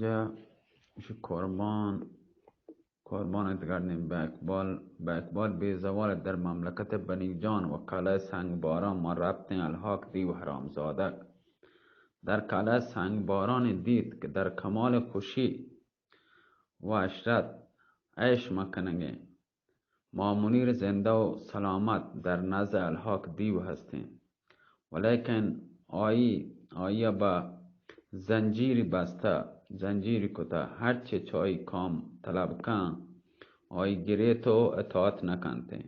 جا شی قربان، قربان ات گردیں بہ اقبال، بہ اقبال بے زوال در مملکت بنی جان و قلعہ سنگ باران ما رپتیں الحاق دیو حرامزادگ. در قلعہ سنگ باران دیت کہ در کمال خوشی و عشرت عیش مکنگیں. ما منیر زندہ و سلامت در نزد الحاق دیو ہستیں، ولیکن آئی، آئی ء بہ زنجیری بستہ، زنجیری کتہ، ہرچے چہ آئی کام طلب کن، آئی گریت و اطاعت نکنتیں.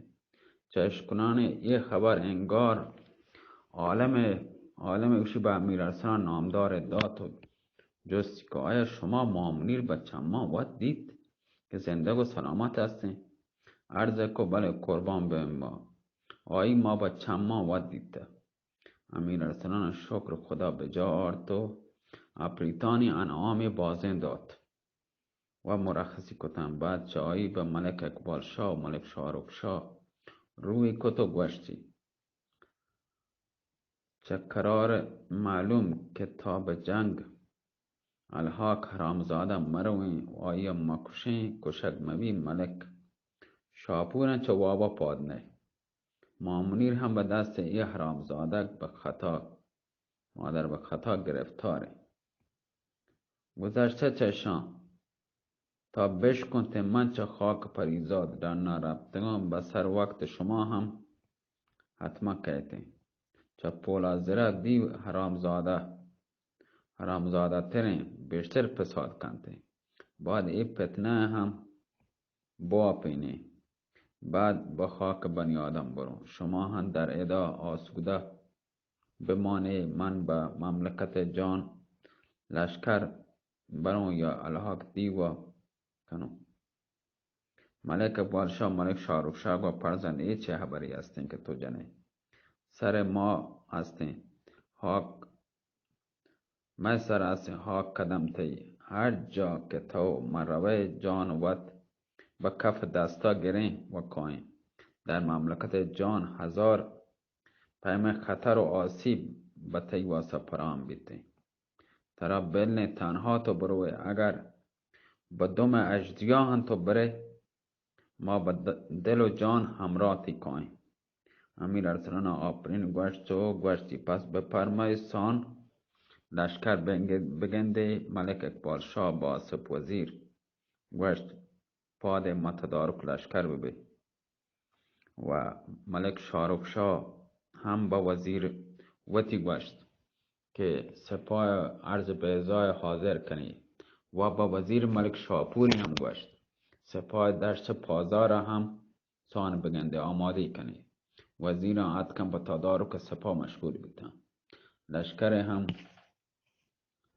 چہ اشکنان اے خبر انگار عالم، عالم گوشی بہ امیر ارسلان نامدار دات و جست کہ آیا شما ما منیر بہ چماں وت دیت کہ زندگ و سلامت ہستیں؟ عرض کو بلے قربان بہ ما، آئی ما بہ چماں وت دیتہ. امیر ارسلان شکر خدا بہ جا آرت و اپریتانی انعام بازیں دات و مرخصی کتن. بعد چہ آئی بہ ملک اقبال شاہ و ملک شاہ رخ شاہ روی کت و گوشتی، چہ قرار معلوم کہ تا بہ جنگ الحاق حرامزادہ مرویں و آئی ء مکشیں، کشگ مبی، ملک شاپوراں چہ وابا پاد نئے. ما منیر ہم بہ دست اے حرامزادگ بہ خطا، مادر بہ خطا گرفتاریں. گذشتہ چہ شان تا بشکنت من چہ خاک پریزاد ڈنا رپتگاں، بہ سر وقت شما ہم حتما کئیتیں. چہ پولا زرا دیو حرامزادہ، حرامزادہ تریں، بیشتر فساد کنتیں. بعد اے فتنہ ہم بواپینیں. بعد بہ خاک بنی آدم بروں. شما ہم در ادا آسودہ بمانے، من بہ مملکت جان لشکر بروں یا الحاق دیوا کنوں. ملک اقبال شاہ، ملک شاہ رخ شاہ گو، فرزند اے چہ حبری ہستیں کہ تو جنے؟ سر ما ہستیں، ہاک مئے سر ہستیں، ہاک قدم تئی. ہر جا کہ تو من روئے جان وت بہ کف دستا گریں و کائیں. در مملکت جان ہزار پیمیں خطر و آسیب بہ تئی واسطہ فراہم بیتیں. ترا بلیں تنہا تو بروئے، اگر بہ دم اژدیاہاں تو برئے، ما بہ د-، دل و جان ہمراہ تئی کائیں. امیر ارسلان آپرین گوشت و گوشتی، پس بہ پرمائے سان لشکر بنگ-، بگندے. ملک اقبال شاہ بہ آصف وزیر گوشت، پادے ما تدارک لشکر ببے. و ملک شاہ رخ شاہ ہم بہ وزیر وتی گوشت کہ سپاہ عرض بیضا حاضر کنی و بہ وزیر ملک شاپوری ہم گوشت، سپاہ دشت پازار ہم سان بگندے آمادہ کنی. وزیراں آتکن پہ تدارک سپاہ مشغول بیتن. لشکر ہم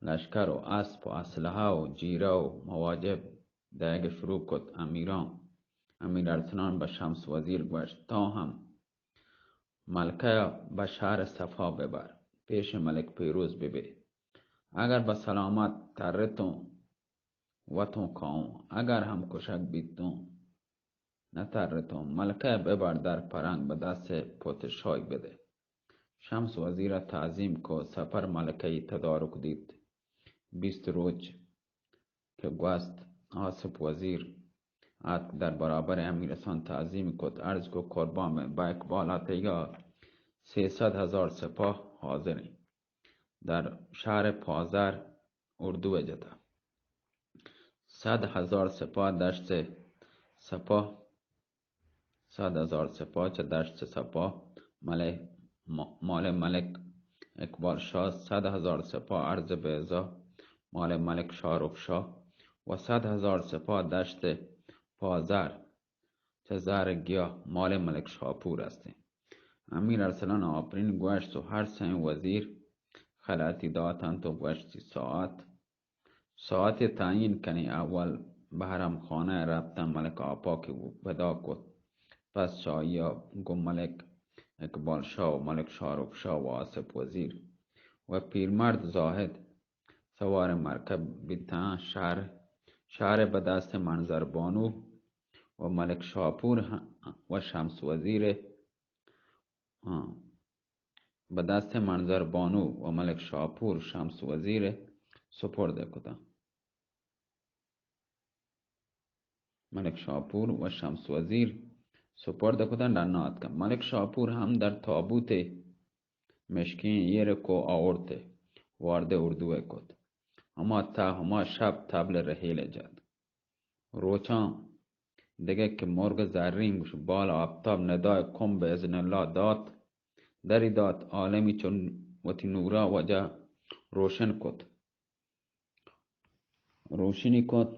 لشکر و اسپ و اسلحہ و جیرہ و مواجب دئیگ شروع کت. امیراں، امیر ارسلان بہ شمس وزیر گوشت، تو ہم ملکہ بہ شہر صفا ببر، پیش ملک پیروز ببے. اگر بہ سلامت ترتوں وتوں کاؤں، اگر ہم کشگ بیتوں نہ ترتوں، ملکہ ببر در پرنگ بہ دست پوت شاہی بدے. شمس وزیر ء تعظیم کو، سفر ملکہ ای تدارک دیت. بیست روچ کہ گوست، آصف وزیر آتک در برابر امیرسان تعظیم کت، عرض کو قربان بہ، بہ اقبال ء تئیگا سیصد ہزار سپاہ حاضر انت. در شہر پازر اردو ء جتا. صد ہزار سپاہ دشت سپاہ، صد ہزار سپاہ چہ دشت سپاہ، ملے، م-، مال ملک اقبال شاہ، صد ہزار سپاہ عرض بیضا، مال ملک شاہ رخ شاہ و صد ہزار سپاہ دشت پازر چہ زہر گیاہ، مال ملک شاپور ہستیں. امیر ارسلان آپرین گوشت و ہر سئیں وزیر خلعتی داتنت و گوشتی، ساعت، ساعت تعیین کنی. اول بہ حرم خانہ رپتن، ملک آپاکی ودا کت. پس شاہیا گوں ملک اقبال شاہ و ملک شاہ رخ شاہ و آصف وزیر و پیرمرد زاہد سوار مرکب بیتاں. شہر، شہر بہ دست منظر بانو و ملک شاپور ہم، و شمس وزیر، ہاں، بہ دست منظر بانو و ملک شاپور شمس وزیر سپرد کتاں. ملک شاپور و شمس وزیر سپرد کتن، ڈنا آتکن۔ ملک شاپور ہم در تابوتے مشکیں ایر کو آورتے، وارد اردو کت۔ ہما تا ہما شپ تبل رحیل جت۔ روچاں دگہ کہ مرگ زرین گوش بال آفتاب ندائے کم بہ اذن اللہ دات، دری دات، عالمی چون وتی نورا وجہ روشن کت۔ روشنی کت،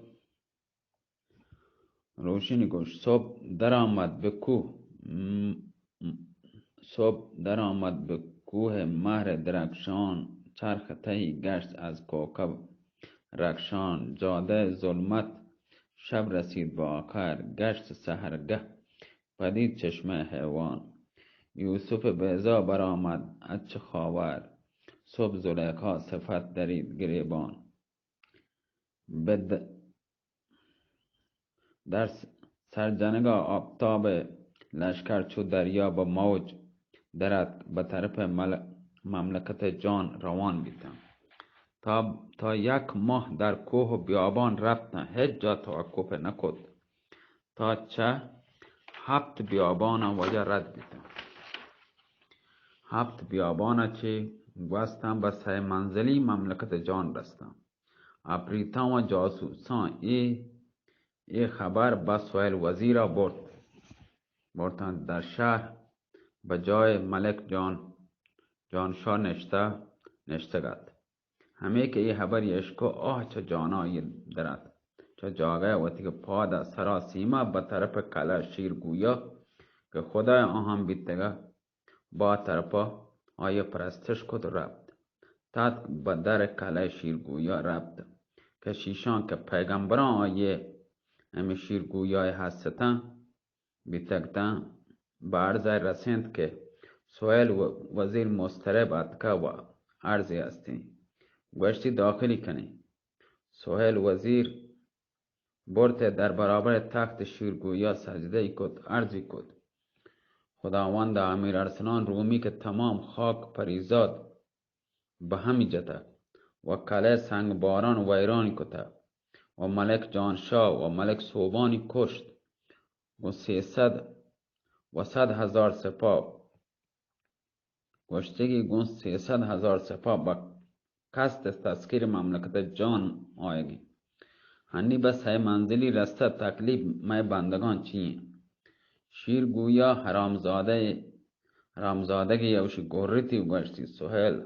روشنی گوش، صبح درآمد بہ کوہ، م-، م-، صبح درآمد بہ کوہ مہر درخشان، چرخ تہی گشت از کوکب رخشان، جادہ ظلمت شب رسید بہ آخر، گشت سحرگہ پدید چشمہ حیوان۔ یوسف بیضا برآمد از چہ خاور، صبح زلیخا صفت درید گریبان۔ بہ د-، در س-، سر جنگا آفتاب لشکر چو دریا بہ موج دراتک، بہ طرف مل-، مملکت جان روان بیتاں۔ تا، تا یک ماہ در کوہ و بیابان رفتاں، ہچ جا توقف نکت۔ تا چہ ہپت بیابان وجہ رد بیتاں۔ ہپت بیابان چہ گوستاں بہ سئے منزلی مملکت جان رستاں۔ اپریتاں و جاسوساں اے، اے خبر بہ سہیل وزیرا برت۔ برتاں در شہر بہ جائے ملک جان، جان شاہ نشتہ، نشتگ ات۔ ہمے کہ اے ہبر اشکو آہ چہ جانا آئی درات۔ چہ جاگہ وتی کہ پاد سرا سیما بہ طرف کلہ شیر گویا کہ خدای آہان بیتگا با طرفا آئی پرستش کت و رپت۔ تاتک بہ در کلہ شیر گویا رپت۔ کشیشاں کہ پیغمبراں آئی ہمے شیر گویا ہستاں بیتگ تاں، بہ عرض ء رسینت کہ سہیل و-، وزیر مضطرب اتکہ و عرضے ہستیں۔ گوشتی داخلی کنیں۔ سہیل وزیر برت ء در برابر تخت شیرگویا سجدہ ای کت، عرضی کت، خداوند امیر ارسلان رومی کہ تمام خاک پریزاد بہ ہمی جتہ و کلہ سنگ باران ویرانی کتہ و ملک جان شاہ و ملک سوبانی کشت، گوں سیصد و صد ہزار سپاہ، گوشتگی گوں سیصد ہزار سپاہ بہ قصد تسخیر مملکت جان آیگی۔ ہنی بہ سئے منزلی رستہ، تکلیف مئے بندگان چی انت؟ شیر گویا حرامزادہ، حرامزادگی اوشی گورتی و گوشتی، سہیل،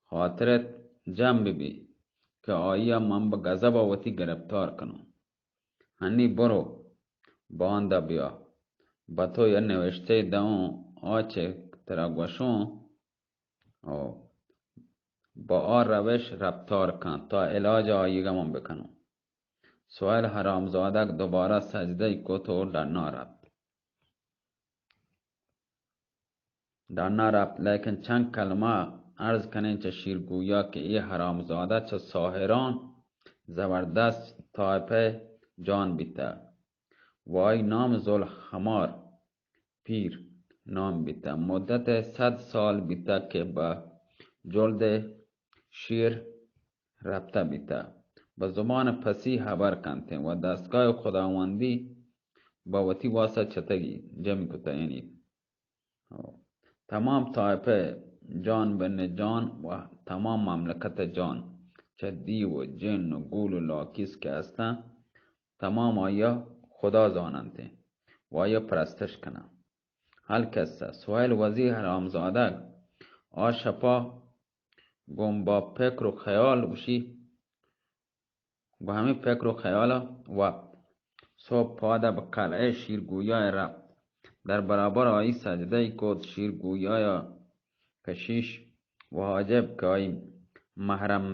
خاطرت جم بہ بی کہ آئی ء من بہ غضب ء وتی گرفتار کناں۔ ہنی برو باندا بیا، بہ تو یہ نوشتہ دئوں، آ چہ ترا گوشوں، او بہ آ روش رفتار کن تا علاج آئیگا من بکنوں۔ سہیل حرامزادگ دوبارہ سجدہ ای کت و ڈنا رپت۔ ڈنا رپت، لیکن چند کلمہ عرض کنیں چہ شیرگویا کہ اے حرامزادہ چہ ساحران زبردست طائفہ جان بیتہ و آئی نام ذوالخمار پیر نام بیتہ۔ مدت صد سال بیتہ کہ بہ جلد شیر رپتہ بیتہ، بہ زبان فصیح ہبر کنتیں و دستگاہ خداوندی بہ وتی واسا چتگی جمع کتہ، یعنی تمام طائفہ جان بن جان و تمام مملکت جان، چہ دیو و جن و گول و لاکیس کہ ہستن، تمام آیا خدا زاننت و آیا پرستش کنن۔ القصہ، سہیل وزیر حرامزادگ آ شپا گوں با فکر و خیال گوشی، گوں ہمے فکر و خیالا وپت۔ صبح پادا بہ قلعہ شیرگویا رپت۔ در برابر آئی سجدہ ای کت۔ شیرگویا کشیش و حاجب کہ آئی محرم،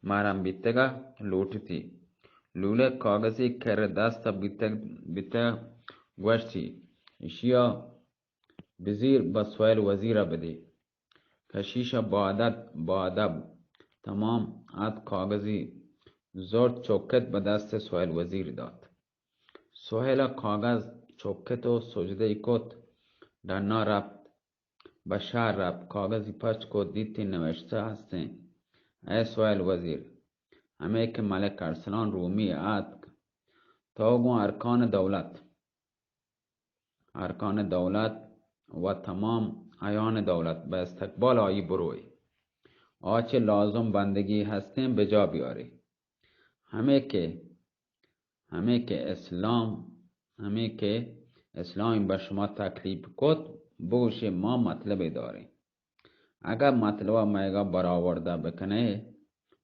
محرم بیتگا لوٹتی۔ لولہ کاغذی کر دست بیتگ، بیتگ گوشتی، اشیا بزیر بہ سہیل وزیرا بدے۔ کشیشا با ادب، با ادب تمام ات کاغذی زرت چکت بہ دست سہیل وزیر دات۔ سہیلا کاغذ چکت و سجدہ ای کت، ڈنا رپت، بہ شہر رپت، کاغذی پچ کت، دیتی نوشتہ ہستیں، اے سہیل وزیر، ہمے کہ ملک ارسلان رومی آتک، تو گوں ارکان دولت، ارکان دولت و تمام اعیان دولت بہ استقبال آئی بروئے۔ آ چہ لازم بندگی ہستیں بجا بیارے۔ ہمے کہ، ہمے کہ اسلام، ہمے کہ اسلام بہ شما تکلیف کت، بگوشے ما مطلبے داریں۔ اگر مطلب مئیگا برآوردہ بکنے،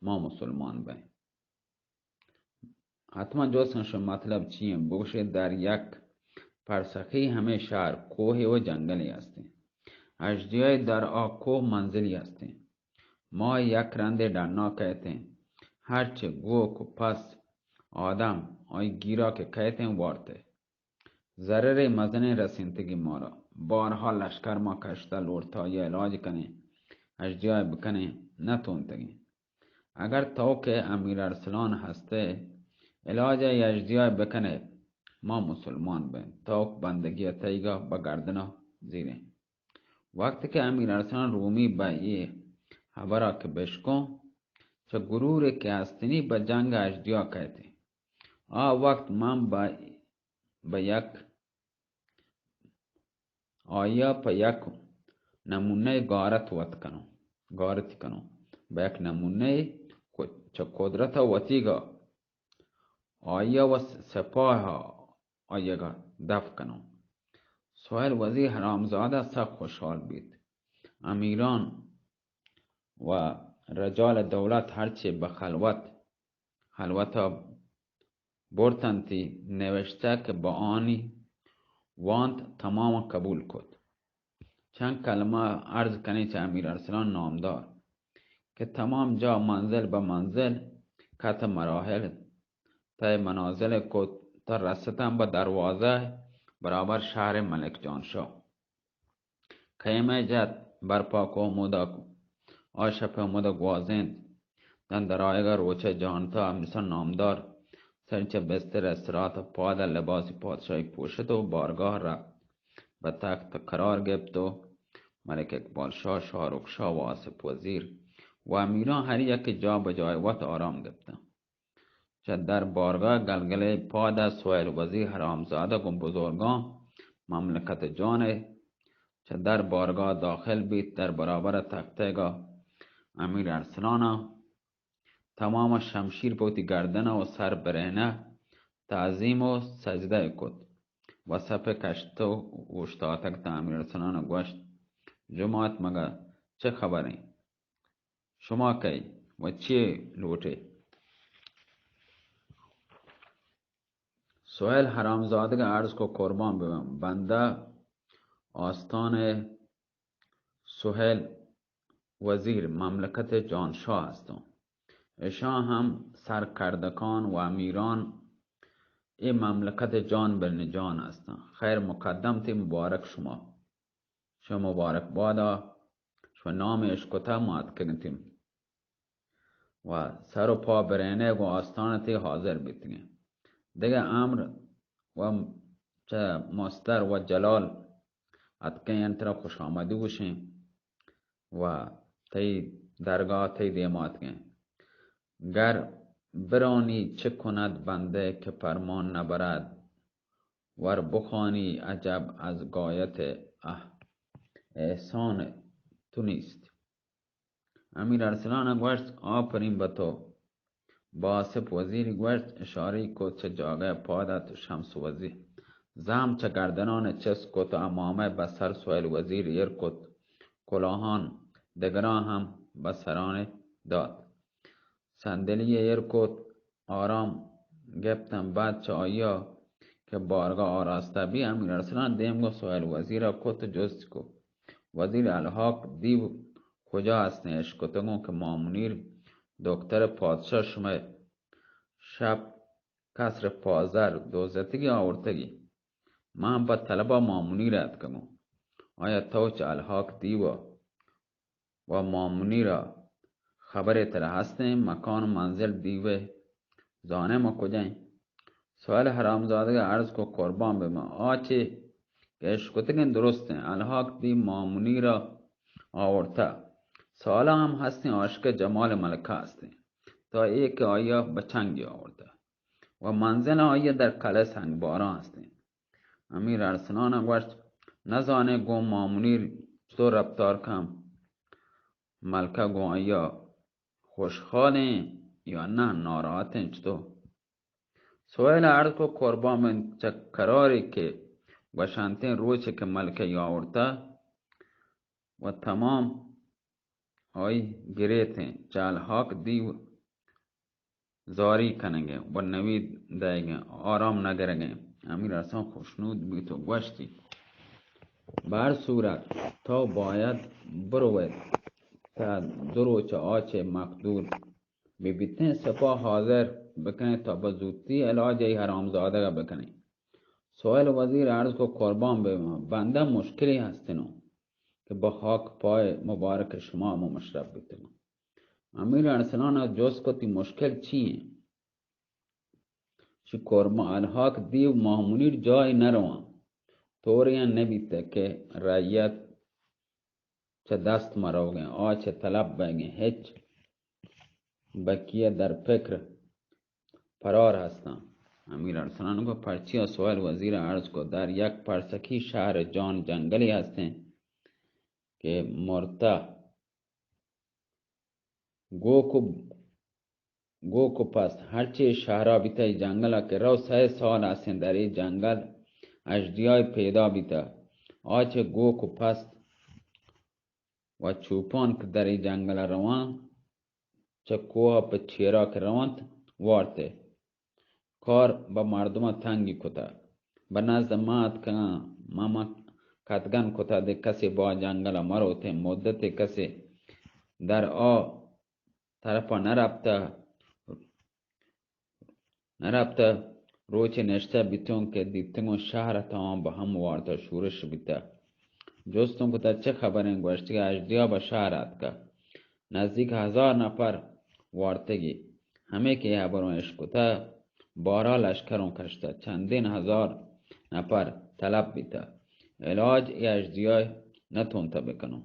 ما مسلمان بیں۔ حتما جست کنت شما مطلب چی انت؟ بگوشے در یک پرسخی ہمے شہر کوہے و جنگلے ہستیں۔ اژدیائے در آ کوہ منزلی ہستیں۔ ما یک رندے ڈنا کئیتیں۔ ہرچے گوک و پس آدم آئی گیرا کہ کئیتیں وارتے۔ ضررے مزنیں رسینتگی مارا۔ بارہا لشکر ما کشتہ لوٹتا آئی علاج کنیں، اژدیائے بکنیں، نہ تونتگیں۔ اگر تو کہ امیر ارسلان ہستے، علاج ء یزدیا بکنے، ما مسلمان بیں، توک بندگی ء تئیگا بہ گردنا زیریں۔ وقت کہ امیر ارسلان رومی بہ اے ہبرا کہ بشکوں، چہ گرور کہ ہستنی بہ جنگ اژدیا کئیت۔ آ وقت من بہ، بہ یک آئیا پہ یک نمونہ گارت وت کنوں، گارتی کنوں۔ بہ یک نمونہ چہ قدرت وتیگا آئیا و سپاہ آئیگا دف کنوں۔ سہیل وزیر حرامزادہ سک خوشحال بیت۔ امیران و رجال دولت ہرچے بہ خلوت، خلوتا برتنتی نوشتہ کہ بہ آنی وانت تمام قبول کت۔ چند کلمہ عرض کنی چہ امیر ارسلان نامدار کہ تمام جا منزل بہ منزل کت مراحل طے منازل کت تا رستن بہ دروازہ برابر شہر ملک جان شاہ۔ خیمہ جت برپا کو ہمودا کو۔ آ شپ ہمودا گوازینت۔ داں درآیگا روچ ء جہانتا امیرسان نامدار سر چہ بستر استراحت ء پاد ء لباسی پادشاہی پوشت و بارگاہ رفت۔ بہ تخت قرار گپت و ملک اقبال شاہ، شاہ رخ شاہ و آصف وزیر و امیران ہر یکے جا بہ جای وت آرام گپتاں۔ چہ در بارگاہ گلگلے پاد ء سہیل وزیر حرامزادہ گوں بزرگاں مملکت جان ء چہ در بارگاہ داخل بیت۔ در برابر تختیگا امیر ارسلان ء تمام شمشیر پہ وتی گردن ء سر برہنہ تعظیم و سجدہ کت و سپ کشت و اوشتاتگ تا امیر ارسلان ء گوشت، جماعت مگہ چہ خبریں؟ شما کئے و چے لوٹے؟ سہیل حرامزادگ عرض کو قربان ببم، بندہ آستان سہیل وزیر مملکت جانشاہ ہستوں۔ اشاں ہم سرکردکان و امیران اے مملکت جان بن جان ہستاں۔ خیر مقدم تی مبارک شما۔ شما مبارک بادا، شما نام اشکتا ما اتکنتیم و سر و پا برہنہ گوں آستان تی حاضر بیتگیں۔ دگہ امر و چہ مستر و جلال اتکیں انت را خوش آمدی گوشیں و تئی درگاہ تئی دیما اتکیں۔ گر برانی چہ کند بندے کہ پرمان نبرد، ور بخوانی عجب از غایت اح-، احسان تو نیست۔ امیر ارسلان ء گوشت، آپرین بہ تو۔ بہ آصف وزیر گوشت، اشارہ کت چہ جاگہ پاد ات شمس وزیر زہم چہ گردنان چست کت، عمامہ بہ سر سہیل وزیر ایر کت، کلاہان دگراں ہم بہ سران دات۔ صندلی ایر کت، آرام گپتن۔ بعد چہ آیا کہ بارگاہ آراستہ بی، امیر ارسلان دیم گو سہیل وزیر ء کت و جست کو، وزیر الحاق دیو کجا ہستیں؟ اشکتگوں کہ مامنیر دکتر پادشاہ شمئے شپ قصر پازر دوزتگی آورتگی۔ من پہ طلبا مامنیر اتکگوں۔ آیا تو چہ الحاق دیوا و مامنیرا خبرے ترا ہستیں؟ مکان و منزل دیوے زانے ما کجائیں؟ سہیل حرامزادگ عرض کو، قربان بہ من، آ چے کہ اشکتگیں درستیں۔ الحاق دی مامنیرا آورتہ۔ سالا ہم ہستیں، عاشق جمال ملکہ ہستیں۔ تا اے کہ آیا بچنگی آورتہ۔ و منزل آئی در کلہ سنگ باران ہستیں۔ امیر ارسلان گوشت، نزانے گوں مامنیر چطور رفتار کن؟ ملکہ گوں آئی خوشحالیں یا نہ ناراحتیں؟ چطور؟ سہیل عرض کو، قربان بنت، چہ قرارے کہ گوشنتیں روچے کہ ملکہ آورتہ و تمام آئی گریتیں، چہ الحاق دیو زاری کنگیں و نوید دئیگیں، آرام نگرگیں۔ امیر ارسلان خوشنود بیت و گوشتی، بہر صورت تو باید برویت تا دو روچ آ چہ مقدور بہ بیتیں، سپاہ حاضر بکنیں تا بہ زوتی علاج ای حرامزادگ بکنیں۔ سہیل وزیر عرض کو، قربان بہ من، بندہ مشکلی ہستنوں کہ بہ خاک پائے مبارک شما مشرف بیتگوں۔ امیر ارسلان جست کو، تی مشکل چی ہیں؟ چی قربان، الحاق دیو ماہ منیر جای نرواں، طوریاں نبیتہ کہ رعیت چہ دست مروگیں، آ چہ طلب بئیگیں، ہچ بقیہ در فکر فرار ہستاں۔ امیر ارسلان گو، پرچیا؟ سہیل وزیر عرض کو، در یک پرسکی شہر جان جنگلی ہستیں کہ مرتہ گوک و، گوک و پست ہرچی شہرا بیتہ ای جنگلا کہ رو سئے سال ہستیں در ای جنگل اژدیای پیدا بیتہ۔ آ چہ گوک و پست و چوپان کہ در ای جنگلا رواں، چہ کوہ پہ چیرا کہ رونت وارتے۔ کار بہ مردماں تنگی کتہ۔ بہ نزد ما اتکگاں، ما، ما کتگن کتہ دے کسے با جنگلا مروتیں، مدتے کسے در آ طرفا نہ رپتہ، نہ رپتہ۔ روچے نشتہ بیتوں کہ دیتگوں شہر تمام بہ ہم وارتہ، شورش بیتہ۔ جستوں کتہ چہ خبریں؟ گوشتگہ اژدیا بہ شہر اتکہ۔ نزدیک ہزار نفر وارتگی۔ ہمے کہ اے ہبروں اشکتہ، بارا لشکروں کشتہ، چندین ہزار نفر طلب بیتہ۔ علاج اے اژدیائے نتونتہ بکنوں۔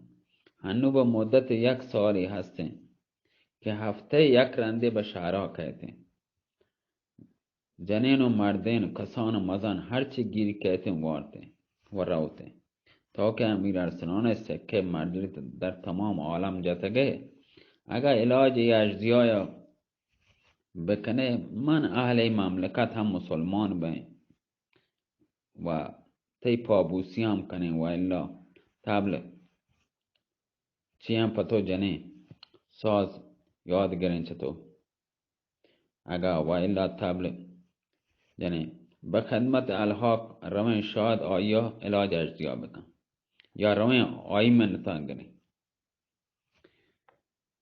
ہنو بہ مدت یک سالی ہستیں کہ ہفتہ یک رندے بہ شہرا کئیتیں۔ جنین و مردین، کسان و مزن، ہرچی گیر کئیتیں وارتیں و روتیں۔ تو کہ امیر ارسلان سکہ مردیت در تمام عالم جتگہ، اگہ علاج اے اژدیایا بکنے، من اہل اے مملکت ہم مسلمان بئیں و تئی پابوسی ہم کنیں و الا طبل چیاں پہ تو جنیں، ساز یاد گریں چہ تو۔ اگاں و الا طبل جنیں، بہ خدمت الحاق رویں، شاید آئیا علاج اژدیا بکن، یا رویں آئی منتاں گریں۔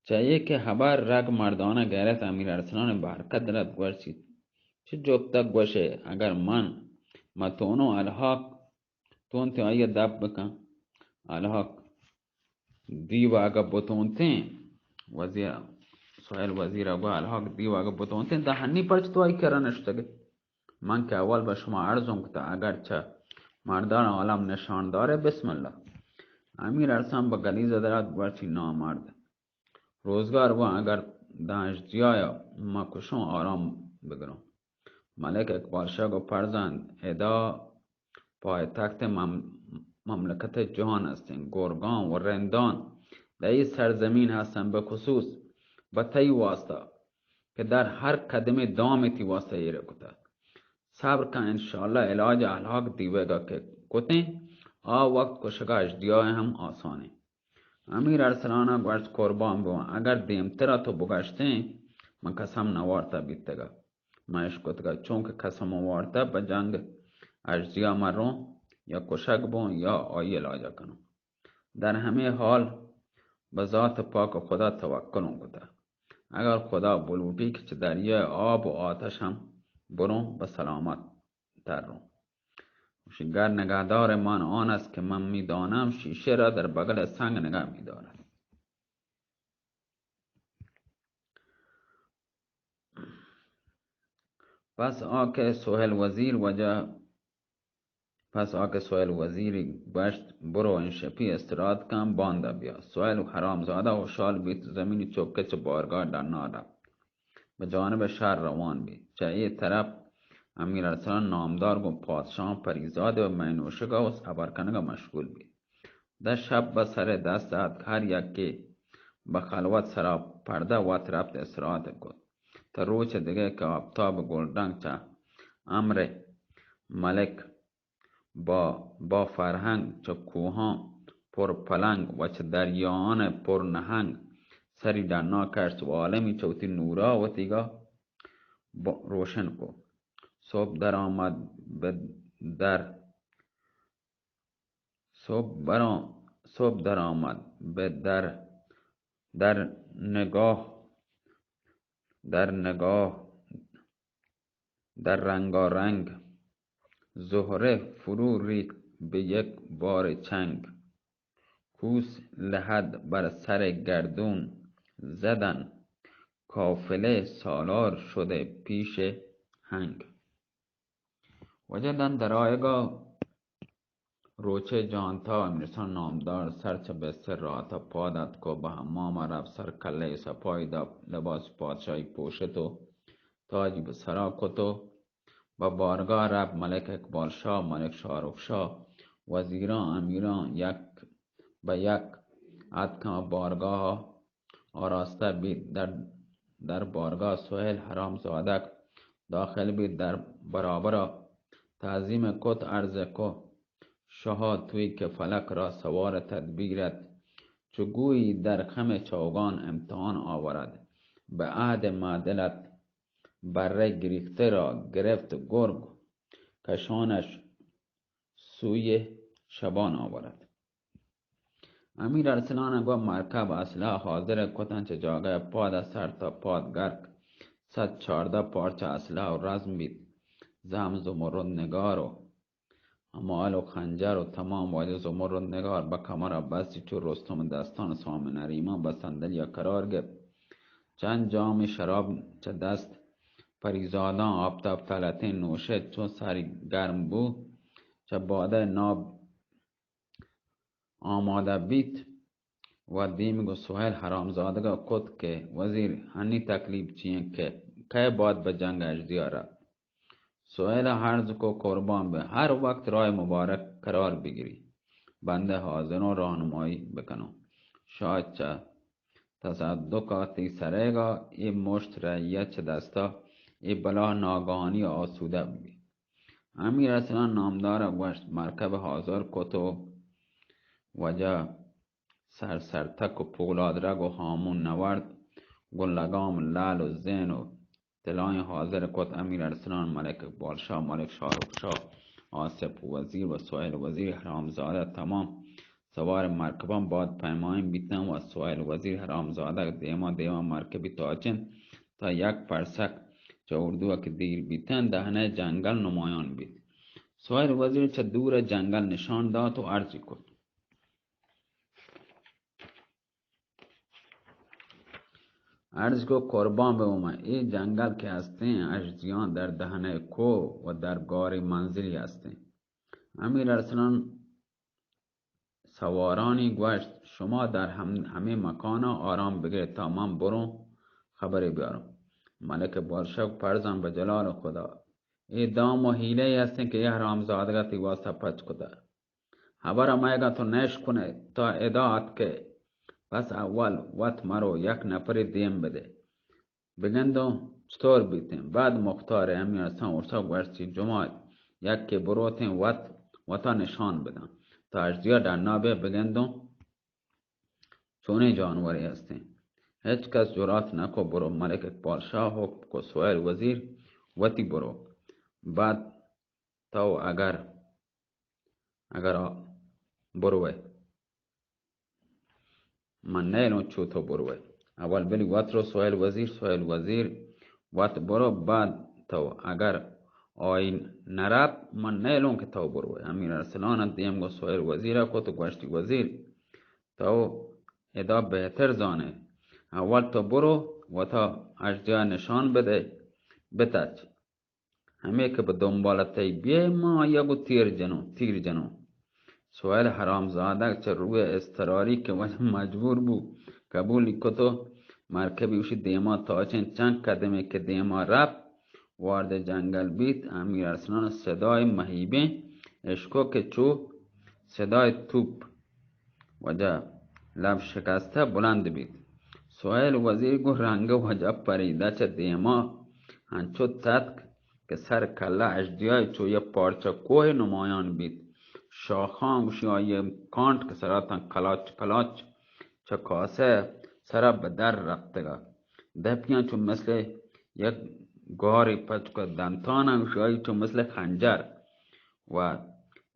چہ اے کہ ہبر رگ مردانہ غیرت امیر ارسلان بہ حرکت درت گوشیت، چہ جپتگ گوشے، اگر من متونوں الحاق تونتیں آئی ء دپ بکن۔ الحاق دیو اگہ بتونتیں، وزیر، سہیل وزیر ء گو الحاق دیو اگہ بتونتیں، داں ہنی پرچ تو آئی کرا نشتگے؟ من کہ اول بہ شما عرض اوں کتا، اگر چہ مردان عالم نشان دارے، بسم اللہ۔ امیر ارسلان بہ گلیز درات گوشتی، نامرد، روزگار واں، اگر داں اژدیایا ما کشوں، آرام بگروں۔ ملک اقبال شاہ گو، فرزند، ادا پایتخت مم-، مملکت جہان ہستیں، گرگان و رندان در اے سرزمین ہستن، بخصوص بہ تئی واسطہ کہ در ہر قدمے دامے تی واسطہ ایر کتگ۔ صبر کن، انشاءاللہ علاج الحاق دیوگا کہ کتیں، آ وقت کشگا اژدیاہ ہم آسانیں۔ امیر ارسلانا گوشت، قربان بواں، اگر دیمترا تو بگشتیں، من قسم نوارتا بیتگا۔ من اشکتگا، چونکہ قسم وارتا بہ جنگ اژدیا من روں، یا کشگ بوں یا آئی علاجا کنوں۔ در ہمے حال بہ ذات پاک خدا توکلوں کتا۔ اگر خدا بلوٹی کہ چہ دریائے آب و آتش ہم بروں، بہ سلامت تر روں۔ گوشی، گر نگہدار من آن است کہ من می‌دانم شیشه را در بغل سنگ نگه می‌دارد. پس آ کہ سہیل وزیر وجہ، پس آ کہ سہیل وزیر گوشت، برو انشپی استراحت کن، باندا بیا۔ سہیل حرامزادہ خوشحال بیت، زمین چکے چہ بارگاہ ڈنا رفت۔ بہ جانب شہر روان بیت۔ چہ اے طرف امیر ارسلان نامدار گوں پادشاہاں پریزاد و مئے نوشگ و ہبر کنگ ء مشغول بیت۔ دہ شپ بہ سر دست اتک، ہر یکے بہ خلوت سرا پردہ وت رپت استراحت کت۔ تا روچ دگہ کہ آفتاب گلرنگ چہ امر ملک با، با فرہنگ چہ کوہاں پر پلنگ و چہ دریایان پر نہنگ سری ڈنا کشت و عالمی چہ وتی نورا وتیگا ب-، روشن کو۔ صبح در آمد بہ در، صبح بران، صبح در آمد بہ در، در نگاہ، در نگاہ، در رنگارنگ۔ زہرہ فرو ریخت بہ یک بار چنگ۔ کوس لحد بر سر گردون زدن، قافلہ سالار شدہ پیش ہنگ۔ واجہ داں درآیگا روچے جانتا امیر ارسلان نامدار سر چہ بستر راتا پاد اتک و بہ حماما رپت، سر کلہ سپاہی دپت، لباس پادشاہی پوشت و تاجی بہ سرا کت و بہ بارگاہ رپت۔ ملک اقبال شاہ، ملک شاہ رخ شاہ، وزیراں، امیراں یک بہ یک اتکاں بارگاہ آراستہ بیت۔ در، در بارگاہ سہیل حرام زادگ داخل بیت۔ در برابرا تعظیم کت، عرض کو، شاہ توئی کہ فلک را سوار تدبیرت، چو گویی در خم چوگان امتحان آورد۔ بہ عہد معدلت برہ گریخته را گرفت گرگ، کشانش سوی شبان آورد۔ امیر ارسلان گو مرکب اسلحہ حاضر کتن، چہ جاگہ پاد سر تا پاد گرک صد چاردہ پارچہ اسلحہ و رزم بیت، زہم زمرد نگار و امال و خنجر و تمام واجہ زمرد نگار بہ کمرا بستی، چو رستم دستان سام نریمان بہ صندلیا قرار گپت۔ چند جام شراب چہ دست پریزاداں آپتاب تلتیں نوشت، چو ساری گرم بو، چہ بادہ ناب آمادہ بیت و دیم گو سہیل حرامزادگا کت کہ وزیر، ہنی تکلیف چی انت کہ کئے باد بہ جنگ اژدیا رپت؟ سہیل عرض کو، قربان بہ، ہر وقت راہ مبارک قرار بگری، بندہ حاضروں راہنمائی بکنوں۔ شاہ چہ تصدق آتی سریگا اے مشت رعیت چہ دستا اے بلاہ ناگہانی آسودہ بی۔ امیر ارسلان نامدار گوشت، مرکب حاضر کت و واجہ سر سرتک و پولاد رگ و ہامون نورد، گوں لگام لعل و زین و طلائیں حاضر کت۔ امیر ارسلان، ملک اقبال شاہ، ملک شاہ رخ شاہ، آصف وزیر و سہیل وزیر حرامزادہ تمام سوار مرکباں باد پیمائیں بیتاں و سہیل وزیر حرامزادہ دیما دیما مرکبی تاچنت تا یک پرسک چہ اردو کہ دیر بیتاں دہنہ جنگل نمایان بیت۔ سہیل وزیر چہ دور جنگل نشان دات و عرضی کت۔ عرض کو، قربان بہ من، اے جنگل کہ ہستیں، اژدیاں در دہنہ کوہ و در گاری منزلی ہستیں۔ امیر ارسلان سوارانی گوشت، شما در ہم، ہمے مکانا آرام بگرے تا من بروں خبرے بیاروں۔ ملک بادشاہ، پرزاں بہ جلال خدا، اے دام و حیلہ ہستیں کہ اے حرامزادگا تی واسطہ پچ کتہ۔ ہبر ء مئیگاں تو نشکنے، تا ادا اتکے، بس اول وت مرو، یک نفرے دیم بدے، بگندوں چطور بیتیں۔ بعد مختار امیر حسن ارسا گوشتی، جماعت یکے بروتیں، وت وتا نشان بداں، تا اژدیا ڈنا بے، بگندوں چونیں جانورے ہستیں۔ ہچ کس جرات نہ کو برو۔ ملک اقبال شاہ حکم کو، سہیل وزیر وتی برو۔ بعد تو اگر، اگر آ بروئے، من نیلوں چو تو بروئے۔ اول بلی وت رو سہیل وزیر، سہیل وزیر وت برو، بعد تو اگر آئی نرپ، من نیلوں کہ تو بروئے۔ امیر ارسلان دیم گو سہیل وزیر کو تو گوشتی، وزیر تو ادا بہتر زانے، اول تو برو وتا اژدیا نشان بدے، بتچ۔ ہمے کہ بہ دنبال تئی بیئے، ما آئیا گوں تیر جنوں، تیر جنوں۔ سہیل حرامزادگ چہ روئے اضطراری کہ واجہ مجبور بو، قبولی کت و مرکبی اوشی دیما تاچیں۔ چند قدمے کہ دیما رپت، وارد جنگل بیت، امیر ارسلان صدای مہیبیں اشکو کہ چو صدای توپ وجہ لب شکستہ بلند بیت۔ سہیل وزیر گوں رنگ وجہ پریدہ چہ دیما انچو تتک کہ سر کلہ اژدیائے چو یک پارچہ کوہ نمایان بیت۔ شاخاں گوشی آئی کانٹ کہ سراتاں کلاچ کلاچ چہ کاسہ سرا بہ در رپتگا۔ دپیاں چو مثل یک گارے پچ کت، دنتاناں گوشی آئی چو مثل خنجر و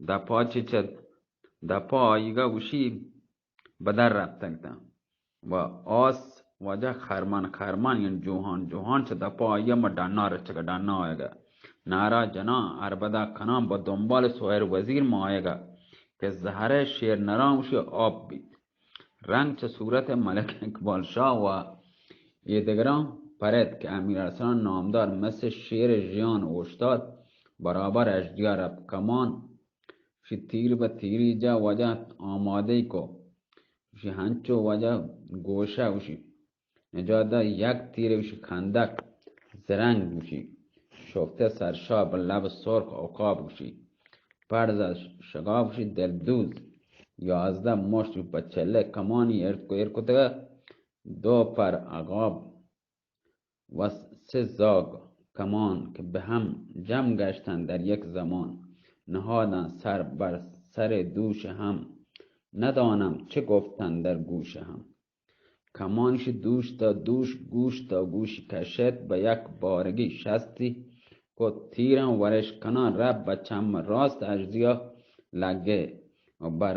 دپا چہ چہ دپا آئیگا گوشی بدر رپتگ تاں و آس واجہ خرمن خرمن، یعنی جوہان جوہان چہ دپا آئیا ما ڈنا رچگا، ڈنا آئیگا نعرہ جناں، اربدا کناں با دنبال سہیل وزیر ما آئیگا کہ زہرہ شیر نراں گوشی آپ بیت۔ رنگ چہ صورت ملک اقبال شاہ و ایدگراں پرت کہ امیر ارسلان نامدار مثل شیر ژیان اوشتات، برابر اژدیا رپ کمان شی تیر بہ تیری جا وجہ آمادہ کو۔ شی ہنچو وجہ گوشہ گوشی نجات دات، یک تیر گوشی کندک زرنگ گوشی شفته سرشا بہ لب سرخ عقاب گوشی پرز شگاف گوشی دلدوز، یازدہ مشت بہ چلہ کمانی ارد کو ایر کتگہ، دو پر عقاب و سہ زاگ کمان کہ بہ ہم جم گشتن در یک زمان، نہادن سر بر سر دوش ہم، ندانم چه گفتن در گوش ہم۔ کمانشی دوش تا دوش، گوش تا گوشی کشت، بہ یک بارگی شستی کو تیران ورش کنان رب بہ چم راست اژدیا لگے و بر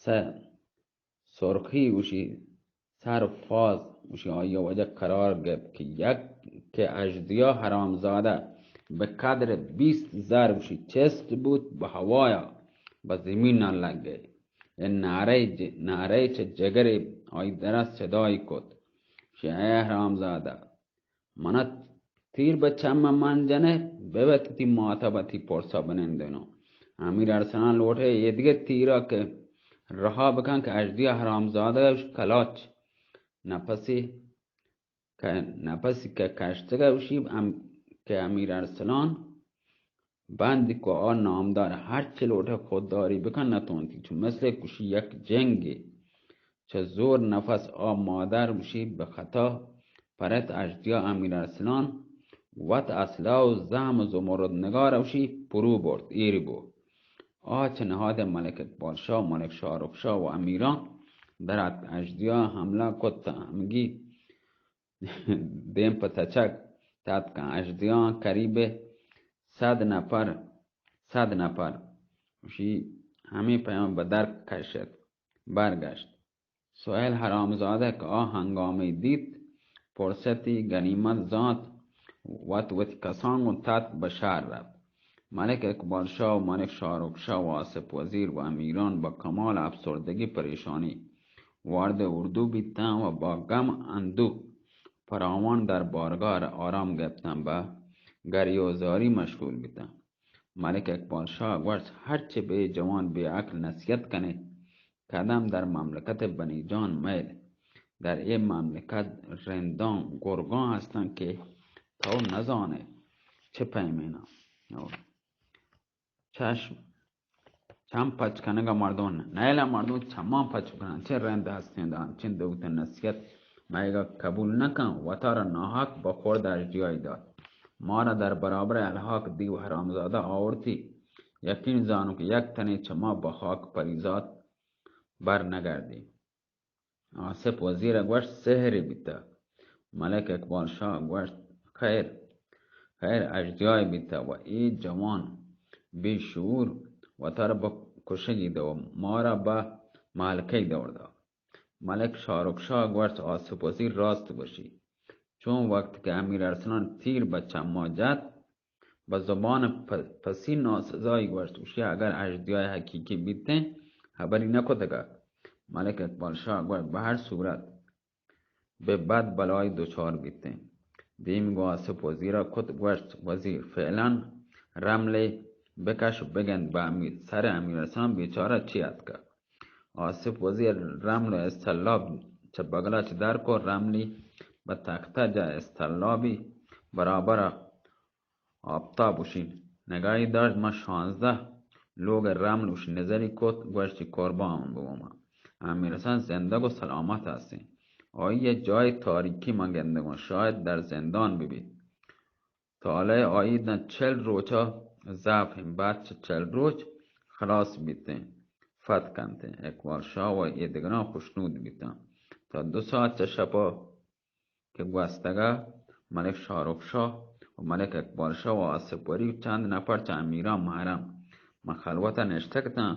سہ سرخی گوشی سر فاز گوشی آئی وجہ قرار گپت کہ یک کہ اژدیا حرامزادہ بہ قدر بیست زر گوشی چست بوت بہ ہوایا بہ زمین لگے۔ اے نعرہ ج-، نعرہ چہ جگرے آئی درا صدای کت، شی اے حرامزادہ، منا تیر بہ چم من جنئے، ببت تی ماتا بہ تی پرسا بنندنو۔ امیر ارسلان لوٹے ایدگہ تیرا کہ رہا بکن کہ اژدیا حرامزادہ اش کلاچ نفسی کہ نفسی کہ کشتگہ اشی ام-، کہ امیر ارسلان بندی کو آ نامدار ہرچی لوٹہ خودداری بکن نتونتی، چو مثل کشی یک جنگی چہ زور نفس آ مادر گوشی بہ خطا پرت اژدیا امیر ارسلان وت اسلحہ و زہم و زمرد نگار گوشی پرو برد ایر بو۔ آ چہ نہاد ملک اقبال شاہ و ملک شاہ رخ شاہ و امیران درات اژدیا حملہ کت، ہمگی دیم پہ تچگ تتکاں۔ اژدیاں قریب صد نفر، صد نفر گوشی ہمے پیام بہ در کشت، برگشت۔ سہیل حرامزادہ کہ آ ہنگامے دیت، پرستی گنیمت زانت، وت وتی کسان گوں تت بہ شہر رفت۔ ملک اقبال شاہ و ملک شاہ رخ شاہ و آصف وزیر و امیران بہ کمال افسردگی پریشانی وارد اردو بیتاں و با گم اندوہ فراوان در بارگاہ آرام گپتاں، بہ گریوزاری مشغول بیتاں۔ ملک اقبال شاہ گوشت، ہرچے بے جوان بے عقل نصیحت کنے، قدم در مملکت بنی جان میل۔ در اے مملکت رنداں گرگاں ہستاں کہ تو نزانے چہ پیمیناں۔ چشم چم پچ کنگ ء مردم نہ، نئیل ء مردم چماں پچ کناں۔ چہ رند ہستیں داں، چہ دوگت نصیحت مئیگا قبول نہ کن، وتارا ناحق بہ خورد اژدیائی دات۔ مارا در برابر الحاق دیو حرامزادہ آورتی، یقین زانوں کہ یک تنے چہ ما بہ خاک پریزات بر نگردی۔ آصف وزیر ء گوشت، سحرے بیتگ۔ ملک اقبال شاہ ء گوشت، خیر، خیر، اژدیائے بیتگ و اے جوان بے شعور وتارا بہ کشگی دو، مارا بہ مہلکے دور دات۔ ملک شاہ رخ شاہ ء گوشت، آصف وزیر راست گوشی۔ چون وقت کہ امیر ارسلان تیر بہ چما جت، بہ زبان پ-، پسی ناسزائی گوشت، گوشی، اگر اژدیائے حقیقی بیتیں، حبری نکتگ ات۔ ملک اقبال شاہ گوشت، بہ ہر صورت، بہ بد بلائی دچار بیتیں۔ دیم گوں آصف وزیرا کت، گوشت، وزیر، فعلاً رملے بکش و بگند بہ امیر، سر امیر حسن بیچارہ چی اتکگ۔ آصف وزیر رمل و استلاب چہ بگلا چہ در کو، رملی بہ تختہ جا استلابی برابر ءَ آپتاب گوشی، نگاہی داشت، ما شانزدہ لوگ رمل گوشی نظری کت، گوشتی قربان بوما۔ امیر حسن زندگ و سلامت ہستیں۔ آئی ءِ جای تاریکی من گندگوں، شاید در زندان ببیت۔ طالع آئی داں چل روچا ضعف ایں، بعد چہ چل روچ خلاص بیتیں، فتح کنتیں۔ اقبال شاہ و اے دگراں خوشنود بیتاں۔ تا دو ساعت چہ شپا کہ گوستگا ملک شاہ رخ شاہ و ملک اقبال شاہ و آصف پوری و چند نفر چہ امیراں محرم من خلوتا نشتگ اتاں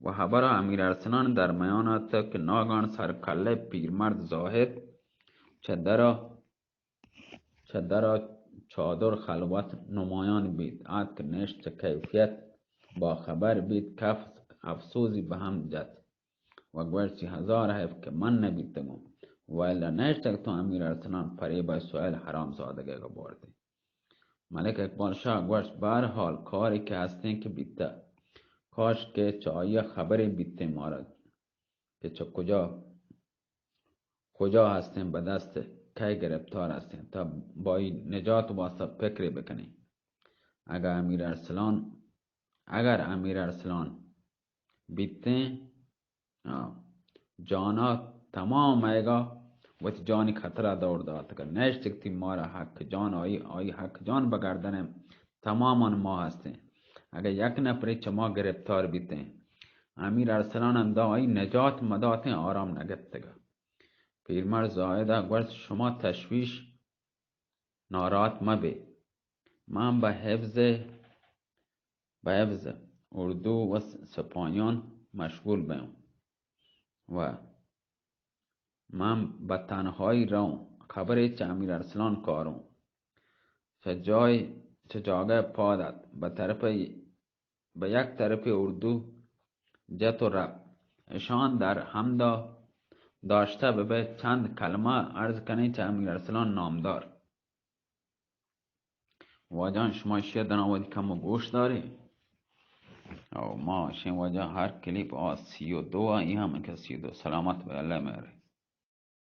و ہبرا امیر ارسلان در میان ات کہ ناگان سر کلہ پیرمرد زاہد چہ درا چہ درا چادر خلوت نمایان بیت، اتک نشت، چہ کیفیت باخبر بیت، کف افسوزی بہ ہم جت و گوشتی ہزار حیف کہ من نبیتگوں، والا نشتگ تو امیر ارسلان فریب سہیل حرام زادگے گو بردی۔ ملک اقبال شاہ گوشت، بہرحال کاری کہ ہستیں کہ بیتہ، کاش کہ چہ آئی خبرے بیتیں مارا کہ چہ کجا کجا ہستیں، بہ دست کئے گرپتار ہستیں، تا بائی نجات واسطہ فکرے بکنیں۔ اگر امیر ارسلان، اگر امیر ارسلان بیتیں، آ، جانا تمام ایگا وتی جانی خطرہ دور داتگا۔ نشتگتی مارا حق جان، آئی، آئی حق جان بگردنیں۔ تمامان ما ہستیں۔ اگہ یک نفرے چہ ما گرپتار بیتیں، امیر ارسلان اندا آئی نجات مداتیں، آرام نگپتگا۔ پیرمرد زاہد ء گوشت، شما تشویش ناراحت مہ بے، من بہ حفظ، بہ حفظ اردو و سپاہیان مشغول بیاں و من بہ تنہائی رؤں، خبرے چہ امیر ارسلان کاروں۔ چہ جای، چہ جاگہ پاد ات، بہ طرف، بہ یک طرف اردو جت و رفت۔ اشان در ہمدا داشتہ ببئے، چند کلمہ عرض کنیں چہ امیر ارسلان نامدار۔ واجہان، شما اشیا دنا وتی کمو گوش دارے۔ او ما اشیں واجہ ہر کلیپ آ سی و دو ء، ای ہم کہ سی و دو۔ سلامت بے، اللہ مہر۔